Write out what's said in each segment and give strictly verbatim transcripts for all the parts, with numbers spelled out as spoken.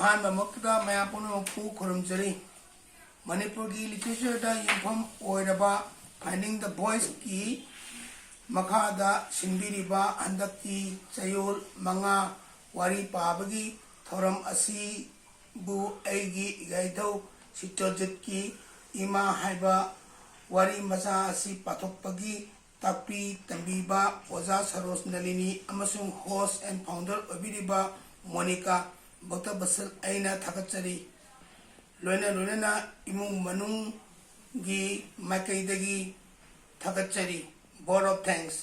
ꯑꯍꯥꯟꯕꯃꯛꯇꯗ ꯃꯌꯥꯝ ꯄꯨꯝꯅꯃꯛꯄꯨ ꯈꯨꯔꯨꯝꯖꯔꯤ꯫ ꯃꯅꯤꯄꯨꯔꯒꯤ ꯂꯤꯇꯔꯦꯆꯔꯗ ꯌꯨꯝꯐꯝ ꯑꯣꯏꯔꯕ Finding the Voiceꯀꯤ ꯃꯈꯥꯗ ꯁꯤꯟꯕꯤꯔꯤꯕ ꯍꯟꯗꯛꯀꯤ ꯆꯌꯣꯜ ꯃꯉꯥ ꯋꯥꯔꯤ ꯄꯥꯕꯒꯤ ꯊꯧꯔꯝ ꯑꯁꯤꯕꯨ ꯑꯩꯒꯤ ꯏꯒꯥꯏꯊꯧ ꯁꯤꯇ꯭ꯔꯖꯤꯠꯀꯤ ꯏꯃꯥ ꯍꯥꯏꯕ ꯋꯥꯔꯤ ꯃꯆꯥ ꯑꯁꯤ ꯄꯥꯊꯣꯛꯄꯒꯤ ꯇꯥꯛꯄꯤ ꯇꯝꯕꯤꯕ ꯑꯣꯖꯥ ꯁꯔꯣꯖ ꯅꯂꯤꯅꯤ ꯑꯃꯁꯨꯡ host and founder ꯑꯣꯏꯕꯤꯔꯤꯕ ꯃꯣꯅꯤꯀꯥ ꯚꯛꯇꯕꯁꯜ ꯑꯩꯅ ꯊꯥꯒꯠꯆꯔꯤ꯫ ꯂꯣꯏꯅ ꯂꯣꯏꯅꯅ ꯏꯃꯨꯡ ꯃꯅꯨꯡꯒꯤ ꯃꯥꯏꯀꯩꯗꯒꯤ ꯊꯥꯒꯠꯆꯔꯤ, vote of thanks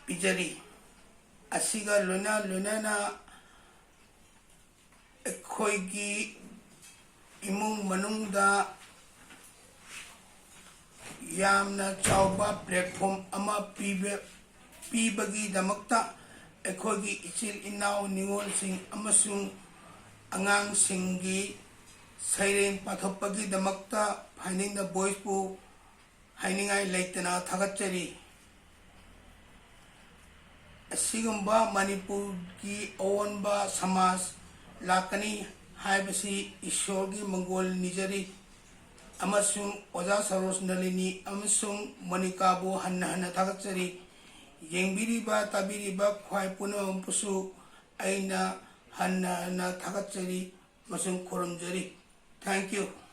ꯄꯤꯖꯔꯤ꯫ ꯑꯁꯤꯒ ꯂꯣꯏꯅ ꯂꯣꯏꯅꯅ ꯑꯩꯈꯣꯏꯒꯤ ꯏꯃꯨꯡ ꯃꯅꯨꯡꯗ ꯌꯥꯝꯅ ꯆꯥꯎꯕ platform ꯑꯃ ꯄꯤꯕ, ꯄꯤꯕꯒꯤꯗꯃꯛꯇ ꯑꯩꯈꯣꯏꯒꯤ ꯏꯆꯤꯜ ꯏꯅꯥꯎ ꯅꯤꯉꯣꯜꯁꯤꯡ ꯑꯃꯁꯨꯡ ꯑꯉꯥꯡꯁꯤꯡꯒꯤ ꯁꯩꯔꯦꯡ ꯄꯥꯊꯣꯛꯄꯒꯤꯗꯃꯛꯇ Finding the Voiceꯄꯨ ꯍꯥꯏꯅꯤꯡꯉꯥꯏ ꯂꯩꯇꯅ ꯊꯥꯒꯠꯆꯔꯤ꯫ ꯑꯁꯤꯒꯨꯝꯕ ꯃꯅꯤꯄꯨꯔꯒꯤ ꯑꯑꯣꯟꯕ ꯁꯃꯥꯖ ꯂꯥꯛꯀꯅꯤ ꯍꯥꯏꯕꯁꯤ ꯏꯁꯣꯔꯒꯤ ꯃꯪꯒꯣꯜ ꯅꯤꯖꯔꯤ ꯑꯃꯁꯨꯡ ꯑꯣꯖꯥ ꯁꯔꯣꯖ ꯅꯂꯤꯅꯤ ꯑꯃꯁꯨꯡ ꯃꯣꯅꯤꯀꯥꯕꯨ ꯍꯟꯅ ꯍꯟꯅ ꯊꯥꯒꯠꯆꯔꯤ꯫ ꯌꯦꯡꯕꯤꯔꯤꯕ ꯇꯥꯕꯤꯔꯤꯕ ꯈ꯭ꯋꯥꯏ ꯄꯨꯝꯅꯃꯛꯄꯨꯁꯨ ꯑꯩꯅ ꯍꯟꯅ ꯍꯟꯅ ꯊꯥꯒꯠꯆꯔꯤ ꯑꯃꯁꯨꯡ ꯈꯨꯔꯨꯝꯖꯔꯤ꯫ Thank you꯫